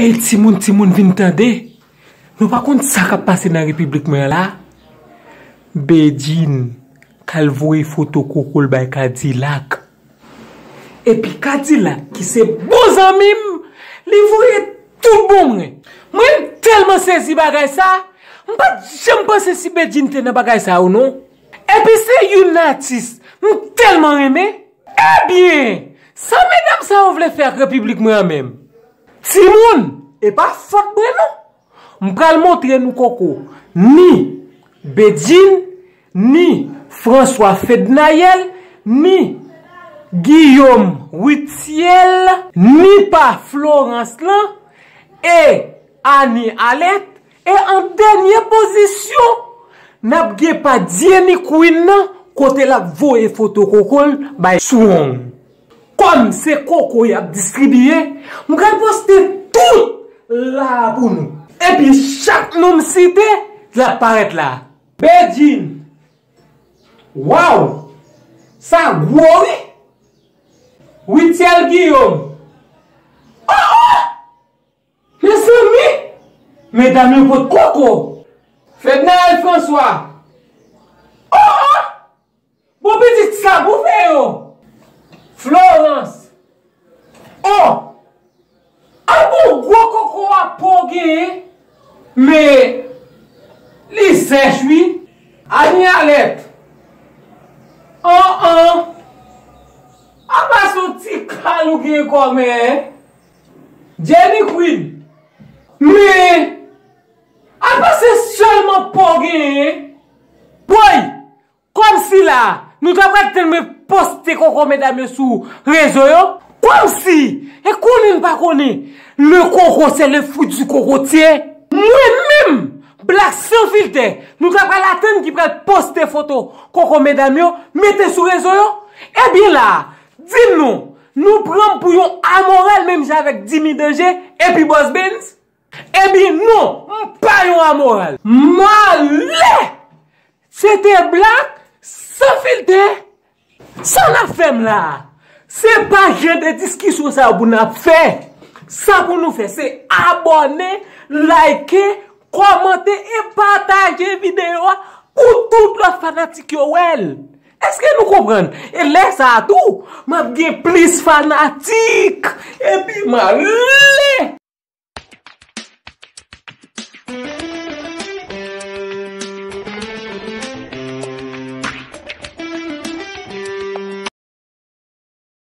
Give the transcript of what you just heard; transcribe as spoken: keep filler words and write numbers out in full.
Ey, timoun, timoun, vin tande. Nou pa konn sa k ap pase nan repiblik mwen an la. Bedjine k al voye foto koko l bay Kadilak. Epi Kadilak, ki se bon zanmi m, li voye tout bon mwen. Mwen, m tèlman sezi bagay sa, m pa t janm panse si Bedjine te nan bagay sa yo non. Epi se youn nan atis m tèlman renmen. Ebyen, sa medam sa yo vle fè ak repiblik mwen an menm? Timoun, e pa fòt mwen non. M pral montre nou koko ni Bedjine, ni François Fednaelle, ni Guillaume Ruthiel, ni pa Florence lan, e Annie Alerte, e an dènye pozisyon, n ap gen pa Jenny Queen nan kote l ap voye foto koko l bay Swong. Kòm se koko y ap distribiye, m pral poste tout la a pou nou. Epi chak non m site, l ap parèt la. Bedjine. Waw! Sa gwo wi! Ruthiel Guillaume. Oh, oh! Mezanmi! Medam yo pot koko. Fednaelle François. Oh, oh! Bon pitit sa pou fè yo. Florence. Oh! Ay bon gwo koko a po genyen. Men li sèch wi. Annie Alerte. An an. Apa se yon ti kal ou genyen kòmè. Jenny Queen. Men apa se sèlman po genyen. Woy! Kòmsi la, nou ta pral tann mwen poste koko medam yo sou rezo yo? Kòmsi, e konnen n pa konnen, le koko se le fruit du cocotier. Mwen menm, Black Sans Filter, nou ta pral atann ki pral poste foto koko medam yo, mete sou rezo yo? Ebyen la, di m non, nou pran m pou yon amoral menm jan avèk Dimy Danger epi Boss Benz? Ebyen non, m pa yon amoral. Malè! Se te Black Sans Filter. Sa n ap fè m la a? Se pa jan de diskisyon sa yo pou n ap fè. Sa pou nou fè, se abòne, like, kòmante e pataje videyo a pou tout lòt fanatik yo wè l. Èske nou konprann? E lè sa a tou, m ap gen plis fanatik. Epi m ale.